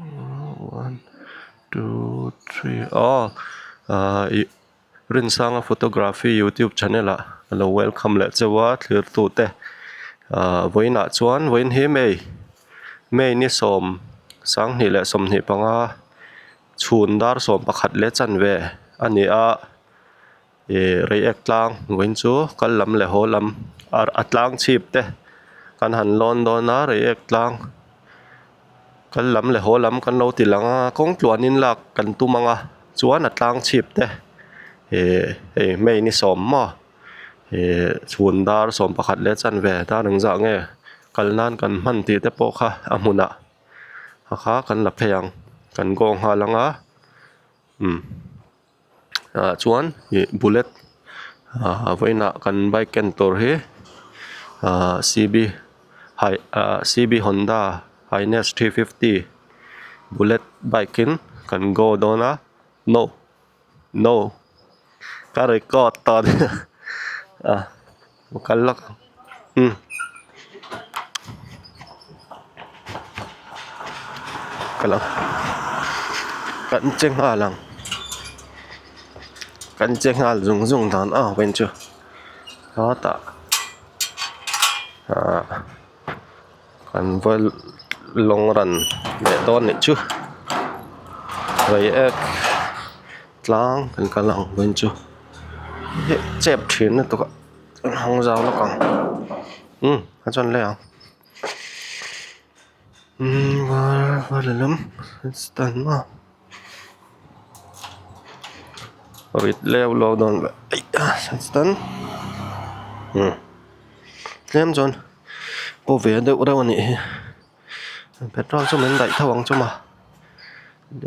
One two three aw ahh ih Rinsanga photography youtube channel ah ka lo welcome leh cheu a thlir tute ahh vawiinah chuan vawiin hi may may ni sawm sanghnih leh 25 chhun dar 11 leh chanve a ni a ih reiek tlang vawiin chu kal lam leh haw lam a tlang chhip te kan han lawn dawn a reiek tlang. Kal lam leh haw lam kan lo ti lang a kawng tluanin lak kan tum ang a chuan a tlang chhip te ihh hei hmei ni sawm maw ihh chhun dar 11 leh chanve dar engzah nge kal nan kan hman tih te pawh kha a hmunah a kha kan la phei ang kan go nghal ang a umm ah chuan ih bullet ah vawiinah kan bike ken tur hi ah c b hai ah c b honda highness 350 bullet bike in kan go dawn a no no ka record tawh a nia ah kal lawk ang umm kal ang kan che nghal ang kan che nghal zung zung dan a vawiin chu hetah ahh kan va lawng ran leh dawn nih chu reiek tlang kan kal ang vawiin chu chep thin lutuk a. An hawng zau lawk ang umm a chuan leh ang umm var var lehlam stand maw rit leu lo dawn ve aih a stand umm tlem chuan paw ve deuh reuh a nih hi petrol chu min daih tho ang chu maw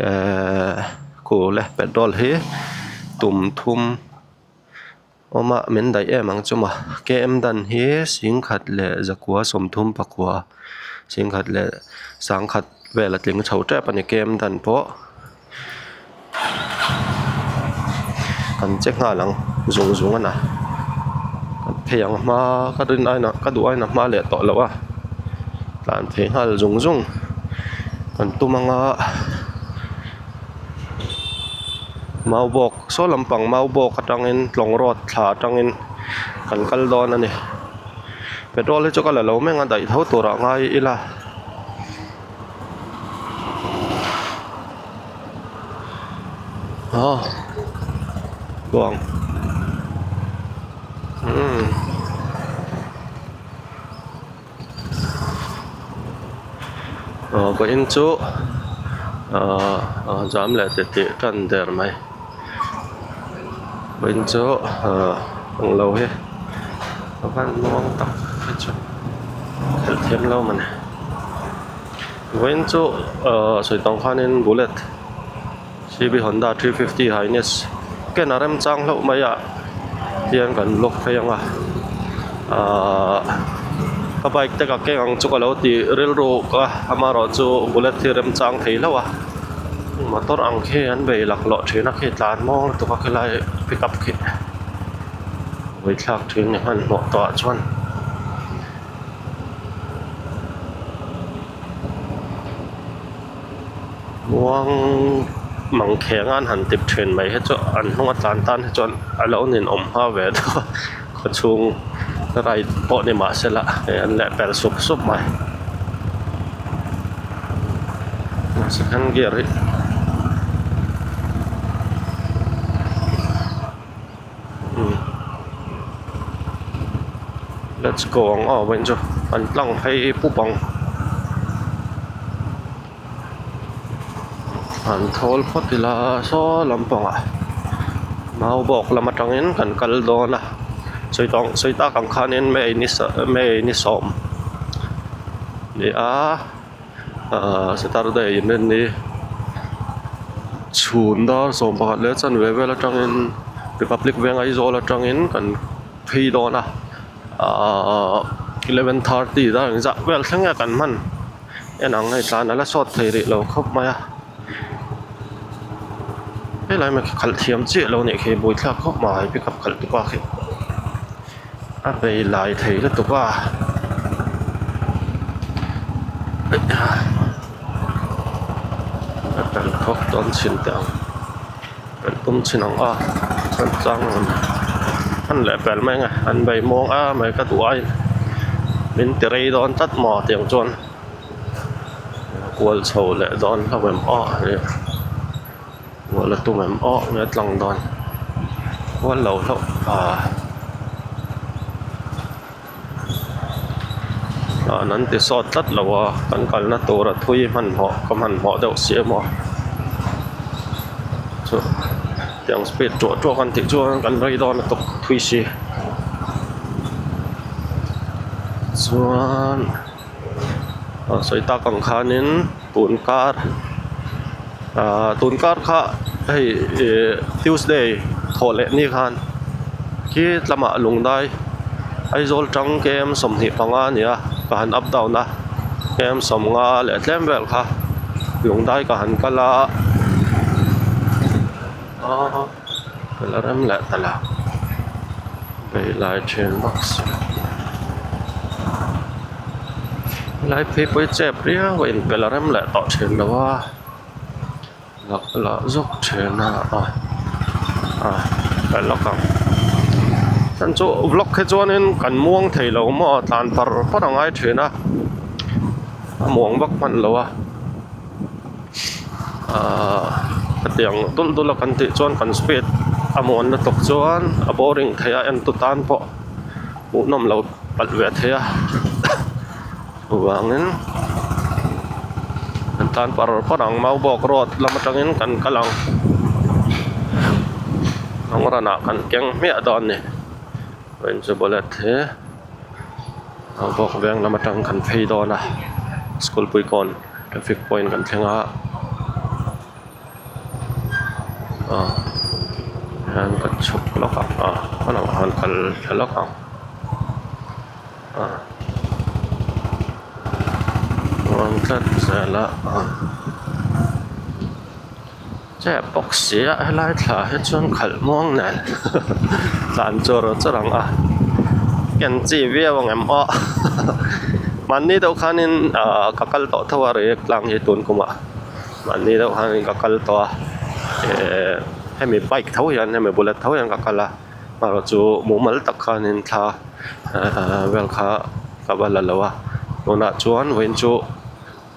ehh khu le petrol hi tum thum. Awma min daih em ang chu maw km dan hi 10,139 10,100 vel a tling chho tep a ni km dan pawh kan che nghal ang zung zung a na kan phei ang hma ka rin aina ka duh aina hma leh tawh loh a tlan phei nghal zung zung kan tum anga. Mau bawk saw lampang mau bawk atangin tlawng road thla atangin kan kal dawn a ni petrol hi chu ka la lo meng a daih tho turah ngai ila aw kuang umm aw vawiin chu ahh a zam leh titih tan der mai vawiin chu ahh englo hi a van muang tak hi chu khelh thiam lo mawni vawiin chu ahh sawi tawng khanin bullet c b honda 350 highness ken a remchang hlauh mai a hian kan vlog phei ang a ahh ka bike te ka keng ang chu ka lo ti rilru a amaherawh chu bullet hi remchang thei hlauh a motor ang khi an bei laklawh thin a khi tlan maw lutuk a khilai pickup khi vawi thlak thin ni hmanhmawh tawh ah chuan. Muang mang kheng a an han tip thin mai hi chu an hnung a tlan tan hi chuan a lo ninawm hma ve deuh a khawchhung ride pawh ni mah se la hei an leh per sup sup mai second gear hi umm let's go ang aw vawiin chu an tlang phei pup ang an thawl phawt ila saw lampangah mau bawk lam atangin kan kal dawn a sawi tawng sawi tak ang khanin may ni may ni sawm ni a ahh saturday inrinni chhun dar 11 leh chanve vel atangin republic veng aizawl atangin kan phei dawn a ahh 11:30 dar engzah vel thleng nge kan hman en ang hei tlan a la sawt thei rih lo khawp mai a helai mai khi khalh thiam chiah lo nih khi buaithlak khawp mai pickup khalh tupa khi a bei lai thei lutuk a A pel phawk dawn chhin teh ang pel tum chhin ang a chuan chang an leh pel mai ang e an bei muang a mai ka duh aiin min ti rei dawn tlat maw tiang chuan kual chho leh dawn hlauh em aw hei kual a tum em aw nge tlang dawn kual lo hlauh ah. An an ti sawt tlat lo a kan kalna tur a thui hmanhmawh ka hmanhmawh deuh si emaw chu tiang speed tuah tuah kan tih chuan kan rei dawn a tuk thui si chuan a sawi tak ang khanin tun kar ah tun kar kha hei ih tuesday thawh leh ni khan khi lamah lungdai Aizawl tang km 25 a ni a ka han up down a km 50 leh tlem vel kha lungdai ka han kal a ah ka la rem leh ta lo vei lai then bawk si helai phei pawh hi chep riau a inpel a rem leh tawh thin lo a lak lah zawk thin a ah ah ka lak ang chuan chu vlog hi chuanin kan muang thei lo maw tlan par par a ngai thin a a muang vak hman lo a. Ahh hetiang dul dul a kan tih chuan kan speed a muan lutuk chuan a boring thei a en tu tan pawh hmuhnawm lo palh ve thei a chuvangin kan tan par par ang Maubawk road lam atangin kan kal ang hnung ranah kan keng hmiah dawn a ni vawiin chu bullet hi Maubawk veng lam atang kan phei dawn a school puikawn. Traffic point kan thleng a ah hian ka chhuk lawk ang ah hmanah khan kal thla lawk ang ah rawn tlat zel a ah chep bawk si a helai thla hi chuan khalh muang nen tlan chur chur ang a ken chi viau ang em aw mahni deuh khanin ah ka kal tawh tho a rei tlang hi tun kumah mahni deuh khanin ka kal tawh a eh hemi bike tho hian hemi bullet tho hian ka kal a erawh chu mumal tak khanin thla vel kha ka va la lo a tunah chuan vawiin chu.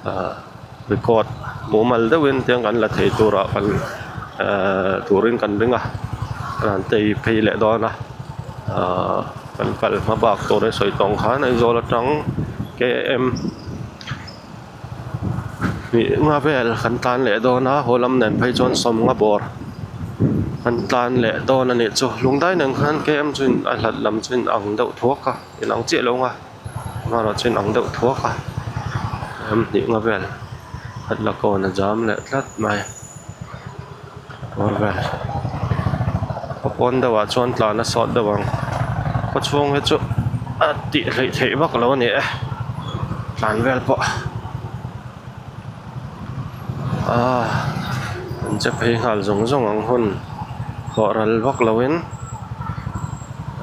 Ahh record mumal deuhin tiang kan la thei turah kan ehh turin kan ring a an han tei phei leh dawn a ahh kan kal hma bak tur a sawi tawng khan Aizawl atang km hnih nga vel kan tlan leh dawn a haw lam nen phei chuan sawmnga bawr kan tlan leh dawn a nih chu lungdai nen khan km chu a hlat lam chu in ang deuh thuak a in ang chiah lo ang a. Hmarah chuan ang deuh thuak a ram hnih nga vel khat la kawn a jam leh tlat mai bawr vel a pawn deuh ah chuan tlan a sawt deuh ang khaw chhung hi chu a tih hleih theih vak lo a ni e tlan vel pawh ah an che phei nghal zung zung ang hun khawh ral vak lo in.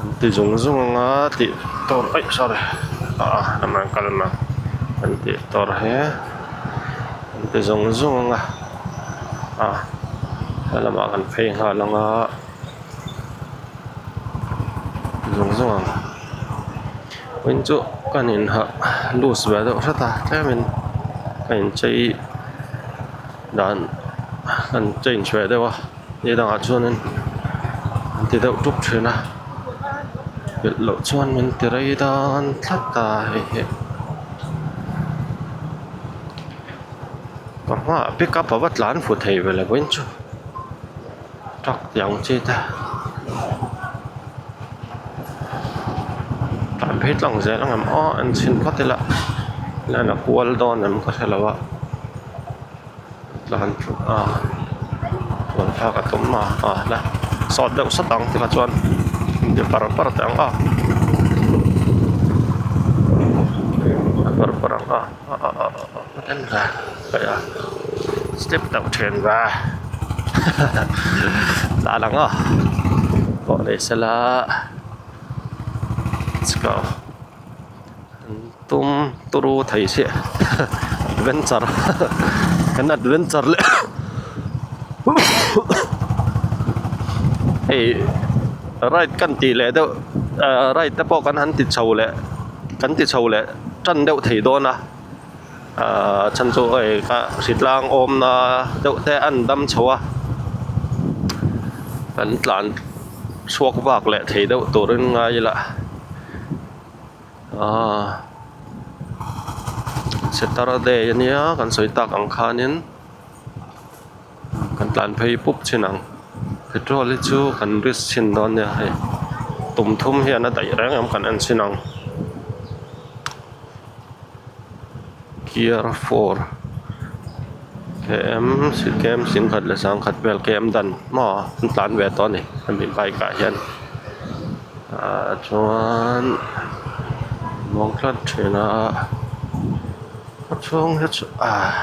An ti zung zung ang a tih tur aih sorry ah lamah kal ang an tih tur hi an ti zung zung ang a ah helamah kan phei nghal ang a zung zung ang vawiin chu kan inhah loose ve deuh hret a tlemin ka inchei dan kan change ve deuh a. Ni dangah chuanin an ti deuh ṭup ṭhin a pelh loh chuan min ti rei dan tlat a hei hi ka hmaah pick up a va tlan fu thei ve le vawiin chu truck tih ang chi te tlan phei tlang zel ang em aw en chhin phawt ila line a kual dawn em ka hre lo a. Tlan chu a rawn thlak a tum a a la sawt deuh sawt ang tikha chuan inti par par teh ang a a par par ang a a a a a en ve hei a step deuh then ve tlan ang aw pawh ni sela let's go. Tum turu thei chiah adventure kan adventure leh. Hei ride kan tih leh deuh ahh ride te pawh kan han ti chho leh kan ti chho leh tan deuh thei dawn a ahh chhan chu hei kha hritlang awmna deuh te an dam chho a kan tlan chhuak vak leh thei deuh turin ngai ila ahh Saturday ania kan sawi tak ang khanin. Kan tlan phei pup chin ang petrol hi chu kan risk chhin dawn nia hei tum thum hian a daih reng em kan en chhin ang gear four km km singkhat leh sangkhat vel km dan maw an tlan ve tawh a ni hemi bike ah hian ah chuan muang tlat thin a. A chhung hi chu ah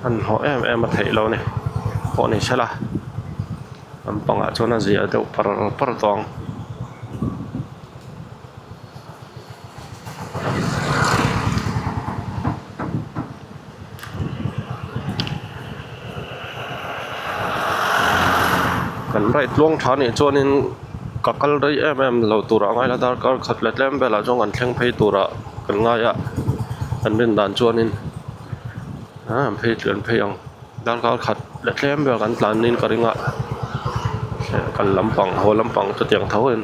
an hlawh em em a theih loh a ni pawh ni sela lampangah chuan a zia deuh par par tawh ang. Kan right tluang tha nih chuanin ka kal rei em em lo turah a ngai la darkar khat leh tlem velah chuan kan thleng phei turah. Kan ngai a an rin dan chuanin ah an phei an phei ang darkar khat la tlem ber kan tlan in ka ring a kal lampang haw lampang chutiang tho in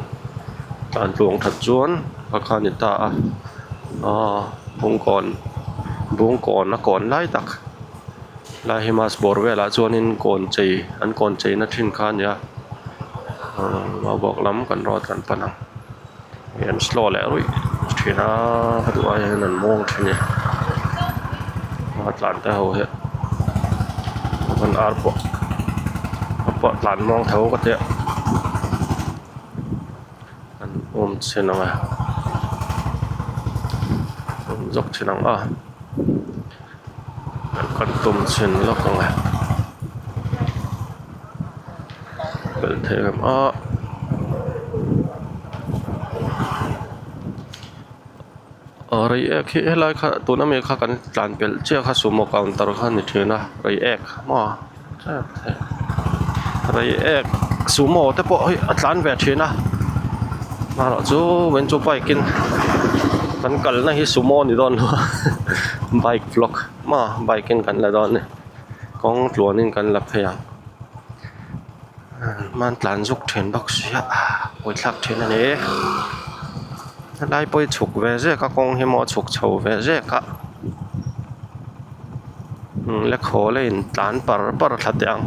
tlan tluang that chuan a kha ni ta a aw bungkawn bungkawn a kawn lai tak lai hi mass bawr velah chuanin kawn chei an kawn chei na thin kha a nia ah maubawk lam kan rawt kan pan ang. Hei an slow leh ruih thin a ka duh ai hian an mawng thin a ni a tlan te ho hi an ar pawh a pawh tlan muang tho ka tia an awm chhin ang e awm zawk chhin ang a kan tum chhin lawk ang e belh theih em a aw reiek hi helai kha tuna mi kha kan tlan pelh chiah kha sumo counter kha a ni thin a reiek maw reiek sumo te pawh hi a tlan ve thin a amaherawh chu vawiin chu bike in kan kalna hi sumo a ni dawn lo a bike vlog maw bike in kan la dawn a ni. Kawng tluanin kan la phei ang hman tlan zuk thin bawk sia buaithlak thin a ni helai pawh hi chhuk ve zek a kawng hi maw a chhuk chho ve zek a lekhawl a in tlan par par thla teh ang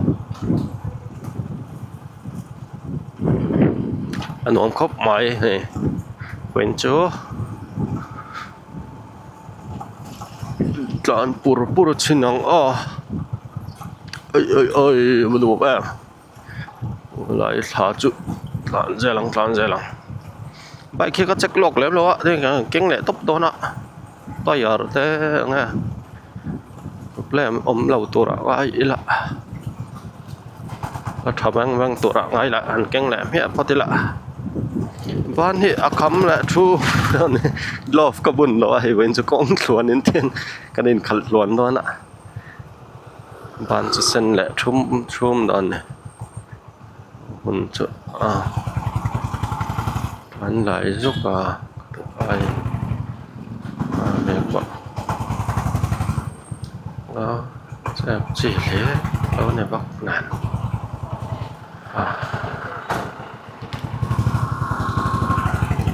a nuam khawp mai hei vawiin chu. Tlan pur pur chin ang a ai ai ai a nuam em lai thla chu tlan zel ang tlan zel ang bike hi ka check lawk lem lo a keng leh tawp dawn a tyre te eng nge problem awm lo tur ah ngai ila a tha veng veng tur ah ngai lah han keng leh hmiah phawt ila ban hi a kham leh thu glove ka bun loh a hei vawiin chu kawng thluan in thian kan inkhalh hluan dawn a ban chu sen leh thum thum dawn a ni hun chu a an lai zuk a ai a chep chi hle lo ni bawk nen a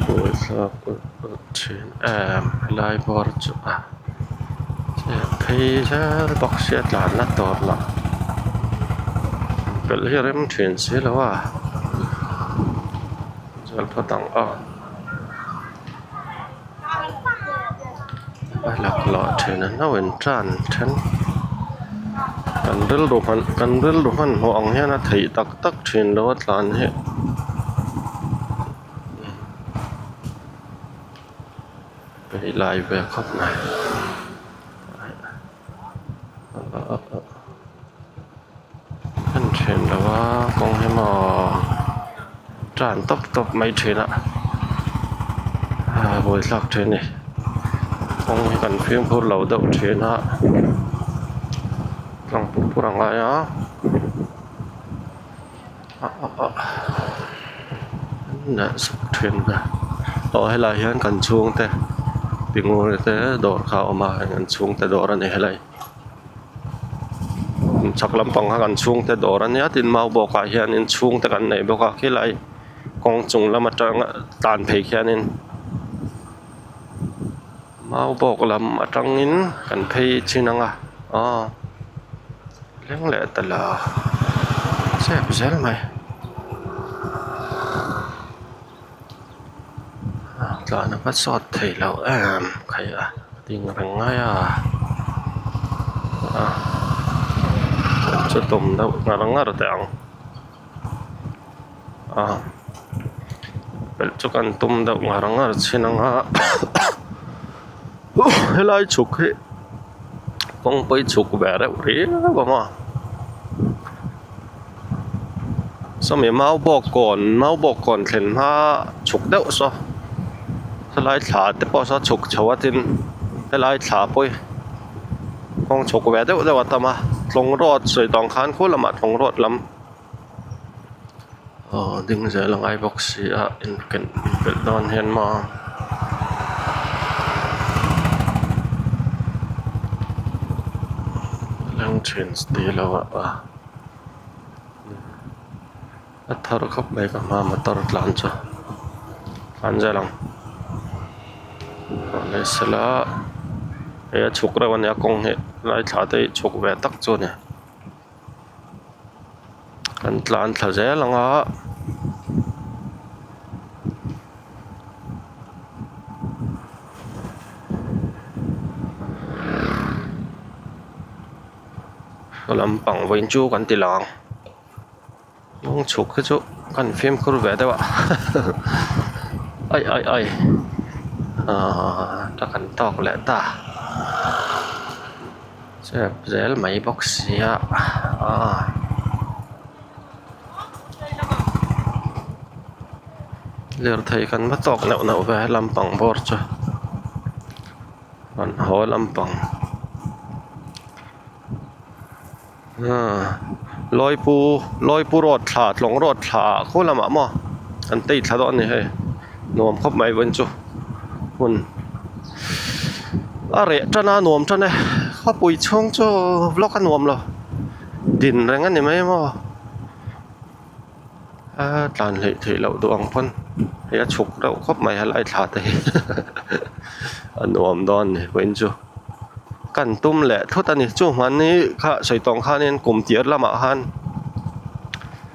buaithlak thin em helai bawr chu a chep phei zel bawk sia tlan na tawp lah pelh hi a rem thin si lo a chuan phawt ang aw. A laklawh thin a hnauh in tan then kan rilru hman kan rilru hmanhmawh ang hian a theih tak tak thin lo a tlan hi peih lai ve khawp mai. En thin lo a kawng hi maw tan tawp tawp mai thin a a buaithlak thin a ni kawng hi kan fimkhur lo deuh thin a tlang pur pur a ngai a. Leh zuk thin a aw helaiah hian kan chhungte pi nguri te dawr kha a awm a heng an chhungte dawr a ni helai chhak lampang kha kan chhungte dawr a nia tin mau bawkah hianin chhungte kan nei bawk a khilai kawng chung lam atanga tlan phei khianin mau bawk lam atangin kan phei chin ang a aw. Thleng leh ta la chep zel mai tlan a va sawt thei lo em khai a ding reng mai a chu tum deuh ngar ngar teh ang a pelh chu kan tum deuh ngar ngar chin ang a helai chhuk hi. Kawngpui chhuk ve reuh riau ang a sawmi mau bawk kawn mau bawk kawn thlen hma chhuk deuh saw helai thla te pawh saw chhuk chho a tin helai thla pawh hi kawng chhuk ve deuh deuh a tam a tlawng road sawi tawng khan khu lamah tlawng road lam aw ding zel a ngai bawk si a inken inpelh dawn hian maw leng thin tih loh ah a thar khawp mai ka hma motor tlan chu tlan zel ang sela hei a chhuk reuh a nia kawng hi lai thla te hi chhuk ve tak chu a ni. Kan tlan thla zel ang a saw lampang vawiin chu kan ti lang hnung chhuk hi chu kan fimkhur ve deuh a ai ai ai ahh kan tawk leh ta. Chep zel mai bawk sia aaa lirthei kan va tawk neuh neuh ve lampang bawr chu rawn haw lampang aaa lawipu lawipu road thla tlawng road thla ah khaw lamah maw an tei thla dawn a ni hei nuam khawp mai vawiin chu hun. A reh tan a nuam tan e khawpui chhung chu vlog a nuam lo din reng a ni mai maw a tlan hleih theih loh duh ang pawn hei a chhuk reuh khawp mai helai thla te hi a nuam dawn a ni vawiin chu kan tum leh thut a ni chu hmanni kha sawi tawng khanin kum tir lamah khan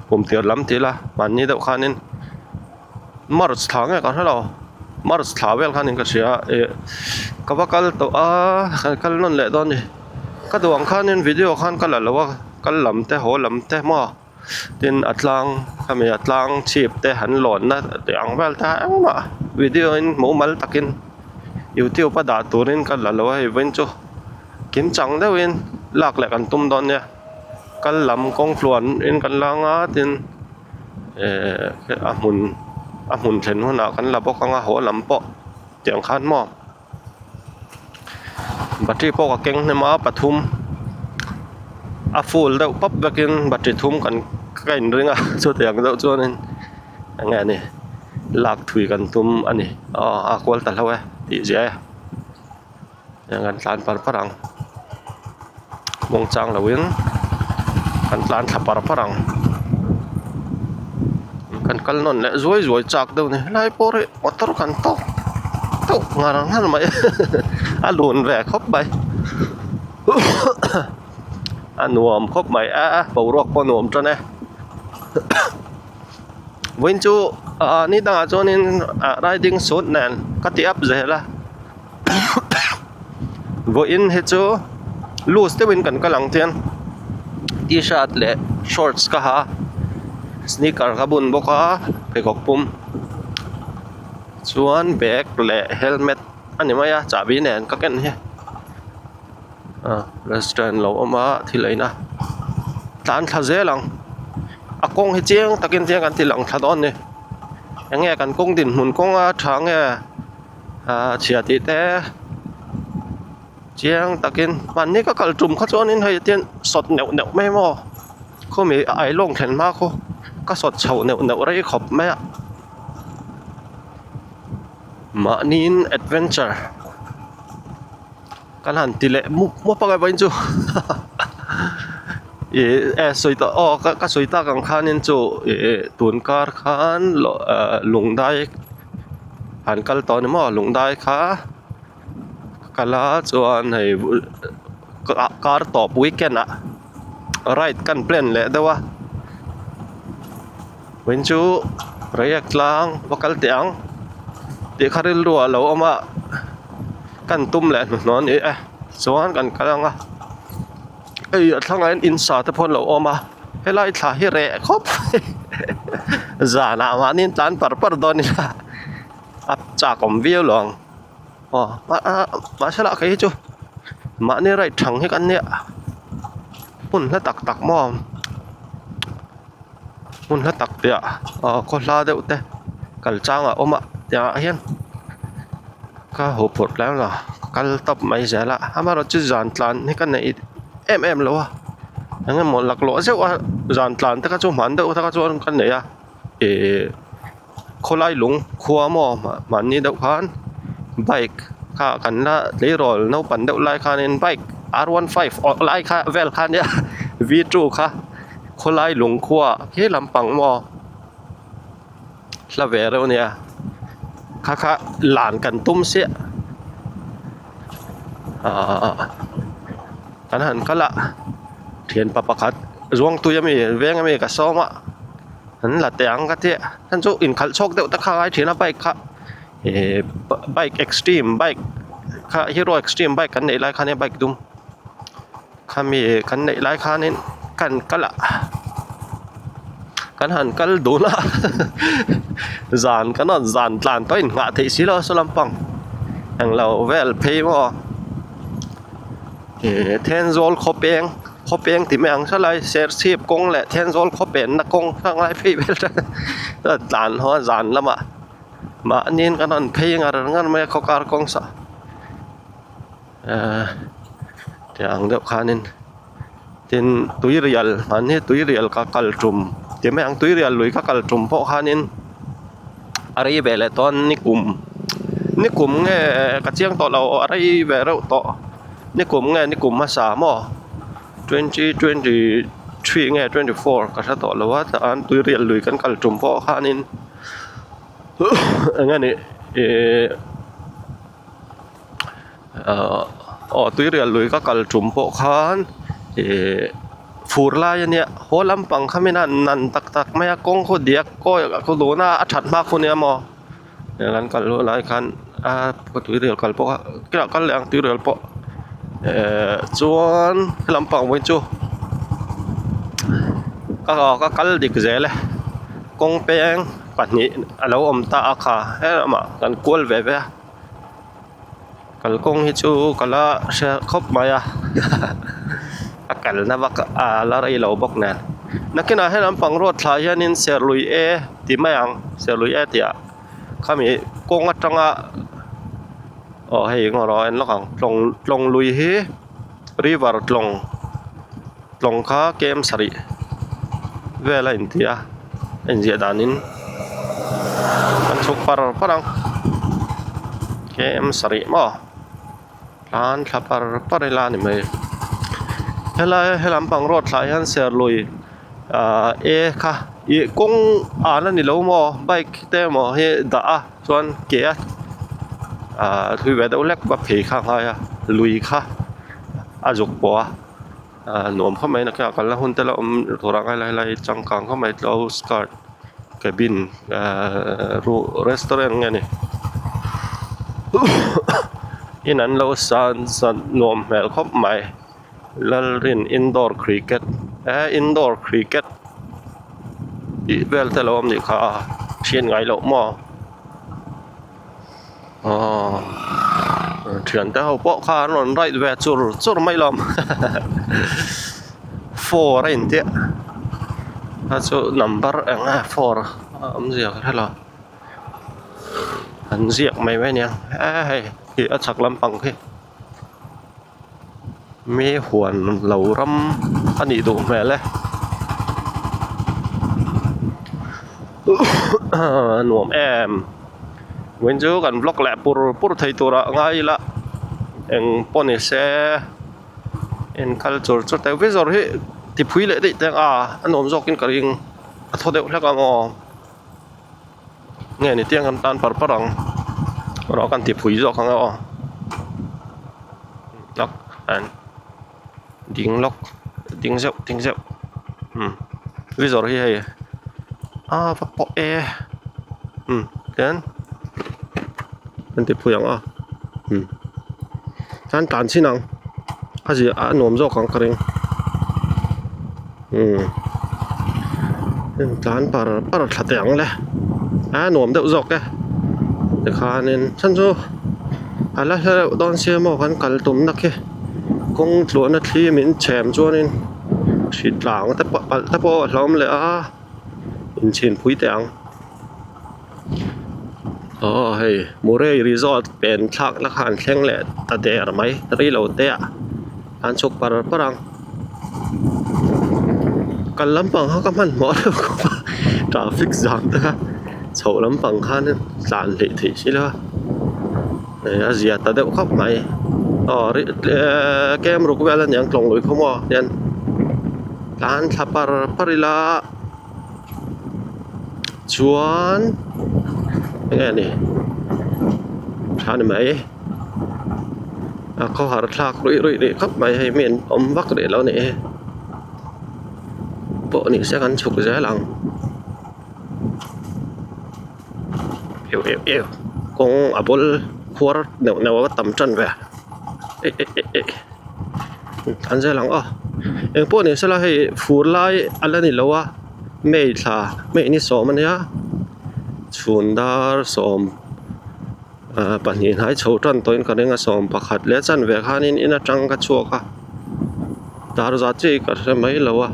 kum tir lam ti ila hmanni deuh khanin. March thla nge ka hre lo March thla vel khan in ka hria ih ka va kal tawh a kan kal nawn leh dawn a ni ka duh ang khanin video khan ka la lo a kal lam te haw lam te maw tin a tlang khami a tlang chhip te han lawnna tih ang vel te engmah video in mumal takin youtube a dah turin ka la lo a hei vawiin chu kim chang deuhin lak leh kan tum dawn nia kal lam kawng tluan in kan la anga tin. Ehh a hmun a hmun thlen hunah kan la bawk ang a haw lam pawh tiang khan maw battery pawh ka keng hnem a pathum a full deuh pap vekin battery thum kan ka inring a chutiang deuh chuanin eng nge ni lak thui kan tum a ni aw a kual ta hlauh e tih ziah e eng an tlan par par ang muangchang loin kan tlan thla par par ang kan kal nawn leh zuai zuai chak deuh a ni helai pawh hi motor kan tawk teuh ngar ngar mai a lun ve khawp mai a nuam khawp mai a boruak pawh a nuam tan e vawiin chu ah ni dangah chuanin ah riding suit nen ka ti up zel a. Vawiin hi chu loose deuhin kan kal ang chian t-shirt leh shorts ka ha a sneaker ka bun bawk a pheikhawk pum chuan bag leh helmet a ni mai a chahbi nen ka ken hi ah restaurant lo awm a thil ei na tlan thla zel ang a kawng hi chiang takin chiang kan ti lang thla dawn a ni eng nge kan kawng dinhmun kawnga tha nge. Ahh chhia tih te chiang takin hmanni ka kal tum kha chuanin hei tian sawt neuh neuh mai maw khawmi ailawng thlen hma khaw. Ka sawt chhoh neuh neuh rei khawp mai a. Mahniin adventure kan han ti leh mup mup ang e vawiin chu ih e sawi tawh aw ka sawi tak ang khanin chu ih tun kar khan lungdai han kal tawh a ni maw lungdai kha kal a chuan hei kar tawp weekend ah ride kan plan leh deuh a vawiin chu reiek tlang va kal teh ang tih kha rilru ah a lo awm a kan tum leh hnuhnawh a ni e chuan kan kal ang a hei a thlangah hian in sa te pawh an lo awm a helai thla hi reh khawp zanah mahni an tlan par par dawn ila a chak awm viau lo ang. Aw mahse lah kei hi chu mahni ride thang hi kan nia hmun hla tak tak maw hmun hla tak piah aw khaw hla deuh te kal chang a awm a tiangah hian ka haw phurh tlem lo ka kal tawp mai zel a amaherawhchu chu zan tlan hi ka neih em em lo a eng emaw laklawh zeuh a zan tlan te kha chu hman deuh te kha chuan ka nei a ihh. Khawlai lung khua maw mahni deuh khan bike kha kan la tleirawl naupang deuh lai khanin bike r one five awrh lai kha vel kha nia v two kha khawlai lung khua khi lampang maw hla ve reuh ania kha kha lan kan tum siah ahh kan han kal a thianpa pakhat zuangtui ami veng ami ka sawm a. An la teh ang ka tia heng chu inkhalh chhawk deuh te kha a ngai thin a bike kha ihh bike extreme bike kha hero extreme bike kan neih lai khan bike dum khami kan neih lai khanin kan kal a kan han kal dun a zan kan rawn zan tlan tawh a inngah theih si lo a saw lampang englo vel phei maw ihh Thenzawl khawpeng. Khawpeng ti mai ang hlalai Serchhip kawng leh Thenzawl khawpenna kawng kha ngai phei vel a tlan haw a zan lamah mahniin kan rawn phei ngar ngar mai a khawkar kawng saw ehh tiang ang deuh khanin tin tuirial mahni tuirial ka kal tum ti mai ang tuirial lui ka kal tum pawh khanin a rei ve leh tawh a nikum nikum nge ka chiang tawh lo a rei ve reuh tawh. Nikum nge nikum hmasa maw 2023 nge 24 ka hre tawh lo a tah an tuirial lui kan kal tum pawh khanin eng nge ni ihh ahh aw tuirial lui ka kal tum pawh khan ihh fur lai a nia haw lampang kha min a nan tak tak mai a kawng khaw diak kawi khaw duna a that hma khu nia maw. Kan kal luh lai khan a tuirial kal pawh kha kila kal leh ang tuirial pawh ehh chuan helam pang vawiin chu ka kal dik zel e kawng peng pahnih a lo awm ta a kha helamah kan kual ve ve a kalkawng hi chu ka la hre khawp mai a a kalna vak a la rei lo bawk nen nakinah helam pang road thla hianin serlui e ti mai ang serlui e tih ah khami kawng atanga aw hei eng erawh a en lawk ang tlawng tlawng lui hi river tlawng tlawng kha kem sarih vel a inti a a inziah danin kan chhuk par par ang kem sarih maw tlan thla par par ila a ni mai helai helam pang road thlah hian serlui ahh e kha ih kawng an a ni lo maw bike te emaw hi dah a chuan ke a ahh thui ve deuh hlek va phei kha a ngai a lui kha a zuk pawh a ahh nuam khawp mai nakina kalna hun te la awm tur ah ngai lai lai changkang khawp mai close card cabin ahh restaurant nge ni in an lo san san nuam hmel khawp mai. Lalrin indoor cricket eh indoor cricket tih vel te lo awm nih kha a thian ngai loh maw aw thiante ho pawh kha an rawn ride ve chur chur mai lawm four a intiah a chu number eng nge four a awmzia ka hre lo an ziak mai mai ania eh hei ih a chhak lampang khi. Mi huan lo ram a nih duh hmel e. A nuam em vawiin chu kan vlog leh pur pur thei tur ah ngai ila eng pawh ni se en kal chur chur teh vizor hi ti phui leh daih teng a a nuam zawk in ka ring a thaw deuh hlek ang aw nge ni tiang kan tan par par ang erawh kan ti phui zawk ang e aw Ding lawk ding zeuh ding zeuh umm vizor hi hei a va pawh e umm tian an ti phui ang a umm chuan tlan chhin ang a zia a nuam zawk ang ka ring umm tlan par par thla teh ang le a nuam deuh zawk e tikhanin chhan chu a la hla deuh dawn sia maw kan kal tumna khi. Kawng tluahna thli min chhem chuanin hri tlang te pawh palh te pawh a hlauhawm leh a inchhin pui teh ang aw hei Murray resort pen thlak na kha an thleng leh ta der mai rei lo te ah an chhuk par par ang kal lampang kha ka hmanhmawh deuh khawp a traffic jam te kha chhoh lampang khan tlan hleih theih si lo a. A zia ta deuh khawp mai aw kem ruk vel a niang tlawng lui khaw maw hian tlan thla par par ila chuan enge ni tha ni mai a khawhar thlak ruih ruih rih khawp mai hei mi an awm vak rih lo a nih hi pawh ni se kan chhuk zel ang. Eu eu eu kawng a bul khuar neuh neuh a tam tan ve eh eh eh eh an zel ang aw engpawh ni sela hei fur lai a la ni lo a may thla may ni sawm a nia chhun dar sawm ah pahnih hnai chho tan tawhin ka ring a sawm pakhat leh chanve khanin in atang ka chhuak a dar zat chiah hi ka hre mai lo a.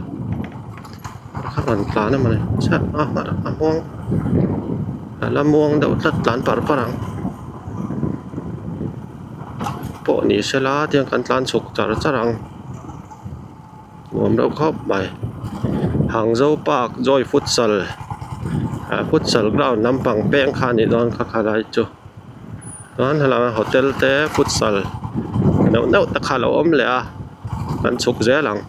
Ka rawn tlan a mawni chiah a a muang a la muang deuh tlat tlan par par ang pawh ni sela tiang kan tlan chhuk char char ang nuam deuh khawp mai Hangzo park joy futsal ah futsal ground lampang peng kha a nih dawn kha khalai chu chuan helaiah hotel te futsal neuh neuh te kha a lo awm leh a kan chhuk zel ang.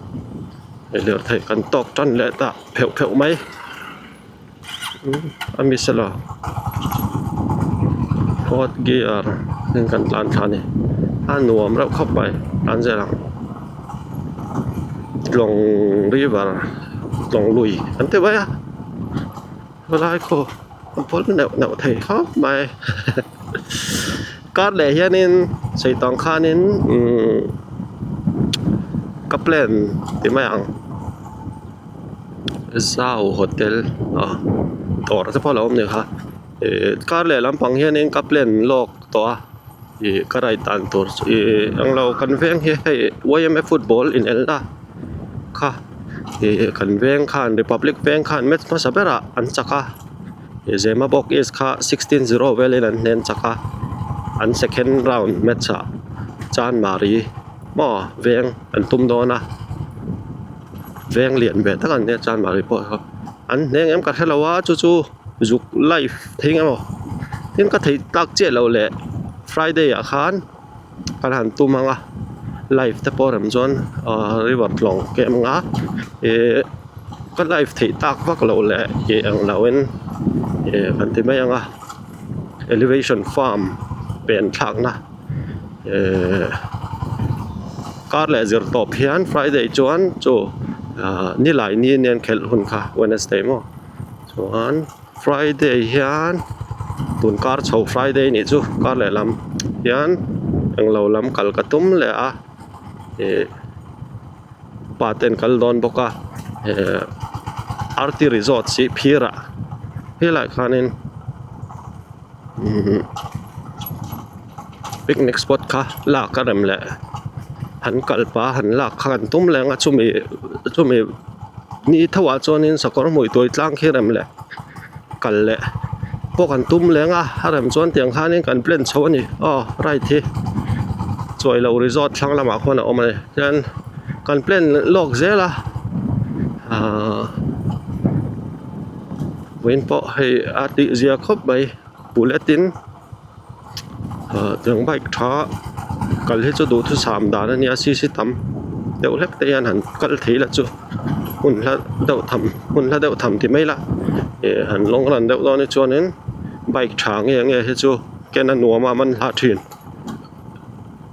Lirthei kan tawk tan leh ta pheuh pheuh mai a mi sela fourth gear in kan tlan thla a ni a nuam reuh khawp mai tlan zel ang tlawng river tlawng lui an ti mai a helai khaw a pawl neuh neuh thei khawp mai kar leh hianin sawi tawng khanin umm ka plan ti mai ang zau hotel ah dawr te pawh a lo awm ni kha ih kar leh lampang hianin ka plan lawk tawh a ih ka ride dan tur chu ih englo kan veng hi hei yma football inelna kha ih kan veng khan republic veng khan match hmasa berah an chak a ih zemabawk east kha 16-0 velin an hnen chak a an second round match ah chanmari maw veng an tum dawn a veng lian ve tak an nia chanmari pawh kha an hneng em ka hrelo a chu chu zuk live thei eng emaw tin ka thei tlak chiah loh leh friday ah khan. Kan han tum ang a live te pawh rem chuan ahh river tlawng kem ang a ihh ka live theih tak vak loh leh ih ang lo in ih kan ti mai ang a elevation farm pen thlak na ihh kar leh zir tawp hian friday chuan chu ahh nilai ni nen khelh hun kha wednesday maw chuan. Friday hian tun kar chho Friday nih chu kar leh lam hian englo lam kal ka tum leh a ih pa ten kal dawn bawk a eh R T resort sih phir ah helaiah khanin umm picnic spot kha lak a rem leh han kal pah a han lak kha kan tum leh ang a chumi chumi ni tho ah chuanin sakawr hmui tuai tlang khi rem leh kal leh pawh kan tum leng a a rem chuan tiang khanin kan plan chho a ni aw ride hi chuai lo resort thlang lamah khuan a awm a ni chuan kan plan lawk zel a ahh. Vawiin pawh hei a tih zia khawp mai bullet in ah tiang bike tha kal hi chu duhthusam dan a nia cc tam deuh hlek te hian han kal thei la chu hun hla deuh tham hun hla deuh tham ti mai la ih han long run deuh dawn hi chuanin bike tha nge nge hi chu ken a nuam a man hla thin.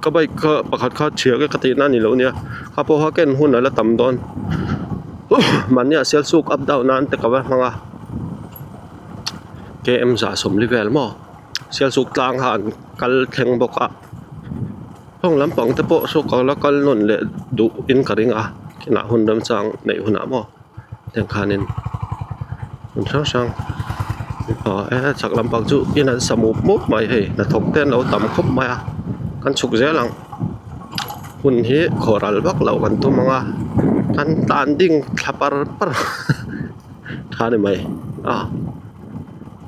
Ka bike kha pakhat kha chhia ka ka tihna a ni lo nia kha pawh kha ken hun a la tam dawn mahni ah sialsuk up down nan te ka va hmang a km za sawmli vel maw sialsuk tlang kha an kal thleng bawk a heng lampang te pawh saw ka la kal nawn leh duh in ka ring a kinah hun remchang neih hunah maw. Tiang khanin hmun hrang hrang aw he chhak lampang chu in an sa mup mup mai hei hnathawk te an lo tam khawp mai a kan chhuk zel ang hun hi khawh ral vak loh kan tum ang a kan tlan ding thla par par tha ni mai a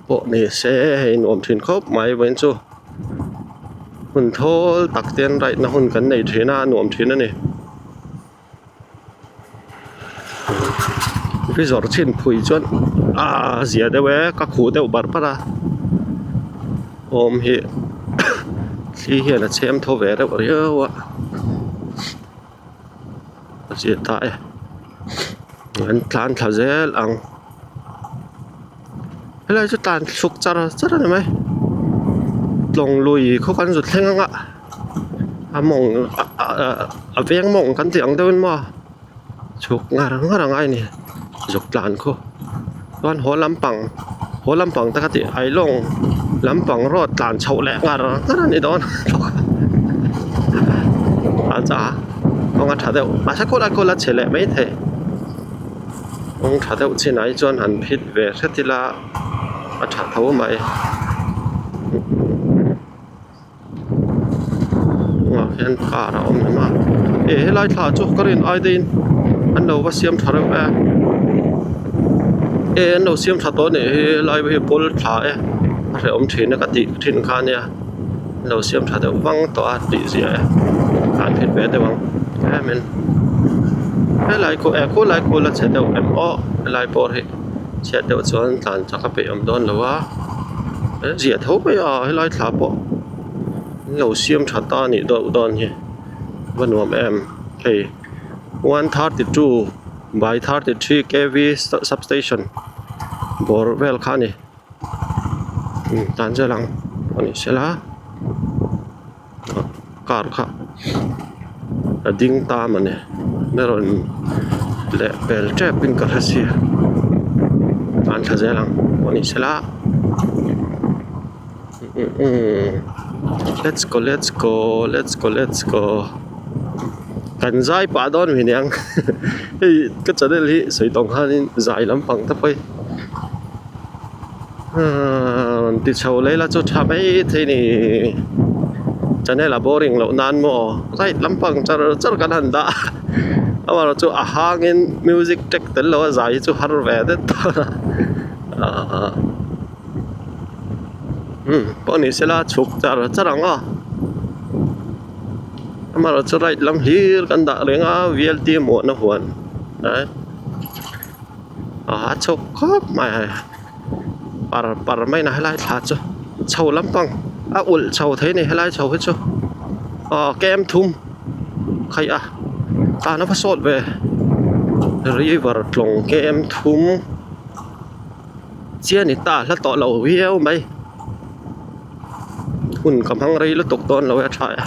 pawh ni se hei nuam thin khawp mai vawiin chu hun thawl tak te an raih na hun kan nei thin a a nuam thin a ni. Rizawr chhin phui chuan aaa zia deuh e ka khuh deuh barh barh a awm hi thli hian a chhem tho ve reuh riau a a zia ta e an tlan thla zel ang helai chu tlan thluk char char a ni mai tlawng lui khaw kan zut thleng ang a. A mawng a veng mawng kan tih ang deuhin maw chhuk ngar ngar a ngai a ni zuk tlan khu chuan haw lampang haw lampang te kha tih ailawng lampang road tlan chhoh leh ngar ngar a ni dawn a cha kawng a tha deuh mahse khawlai khaw la chhe leh maithei kawng tha deuh chinah hi chuan han phit ve hret ila a tha tho mai. Hnungah khian car a awm hlawm a eh helai thla chu ka rin ai deuhin an lo va siam tha reuh e eh an lo siam tha tawh a nih hi helai hi pawl thla e a hrehawm thin a ka tih thin kha ania an lo siam tha deuh vang tawh a tih zia e an hrilh ve deuh ang tlemin helai khu eh khulai khu la chhe deuh em aw helai pawh hi chhiat deuh chuan tlan chak a peih awm dawn lo a ziah tho mai a helai thla pawh an lo siam tha ta a nih deuh dawn hi va nuam em hei one thirty two by thirty three kv substation bawr vel kha a ni tan zel ang a ni sela car kha a ding ta mawni na rawn leh pel tep in ka hre si an thla zel ang pawh ni sela let's go let's go let's go let's go kan zai pah dawn mi niang hei ka channel hi sawi tawng khanin zai lampang te pawh hi. Rawn ti chho leh ila chu tha mai thei ni channel a boring loh nan maw right lampang char char kan han dah a amaherawh chu a hangin music track tel lo a zai hi chu har ve det dawn a ahh umm pawh ni sela chhuk char char ang aw amaherawh chu right lam hlir kan dah reng a v l t muahna huan eh. A chhawk khawp mai a par par mai na helai thla chu chho lampang a ulh chho thei a ni helai chho hi chu aw kem thum khaih a tan a va sawt ve river tlawng kem thum chian ni ta hla tawh lo viau mai hun ka hmang rei lutuk dawn lo e a tha e.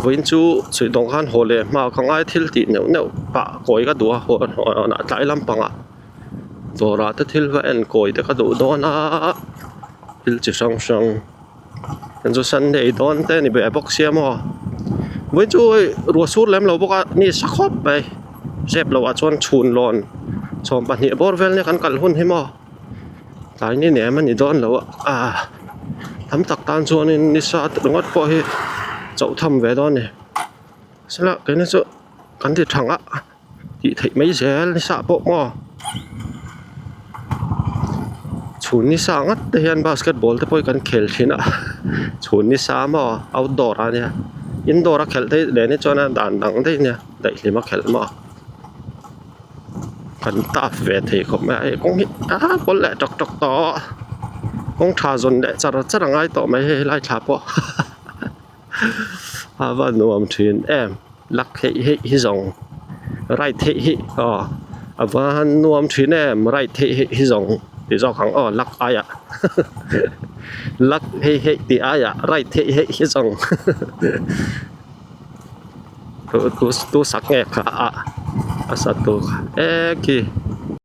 Vawiin chu chhuihdawng khan haw leh hma ka ngai thil tih neuh neuh pah kawi ka duh a haw ah tlai lampangah dawrah te thil va en kawi te ka duh dawn a thil chi hrang hrang an chu sunday dawn te a ni ve bawk sia maw vawiin chu hei ruah sur lem lo bawk a ni sa khawp mai zep loh ah chuan chhun lawn 12 bawr vel nia kan kal hun hi maw. Tlai ni nem a ni dawn lo a tam tak tan chuanin nisa ringawt pawh hi chauh tham ve dawn a ni sela keini chu kan ti thang a tih theih mai zel nisa pawh maw chhun nisa ngat te hian basketball te pawh hi kan khel thin a chhun nisa maw outdoor a nia indoor a khelh theih leh ni chuan a dan dang daih a nia daihlim a khelh maw. Kan tap ve thei khawp mai a hei kawng hi a kawlh leh tawk tawk tawh kawng tha zawn leh char char a ngai tawh mai hei helai thla pawh a va nuam thin em luck heih heih hi zawng ride heih heih aw a va han nuam thin em ride heih heih hi zawng ti zawk ang aw luck aiah luck heih heih tih aiah ride heih heih hi zawng tu sak nge kha a a sa tu kha e khi.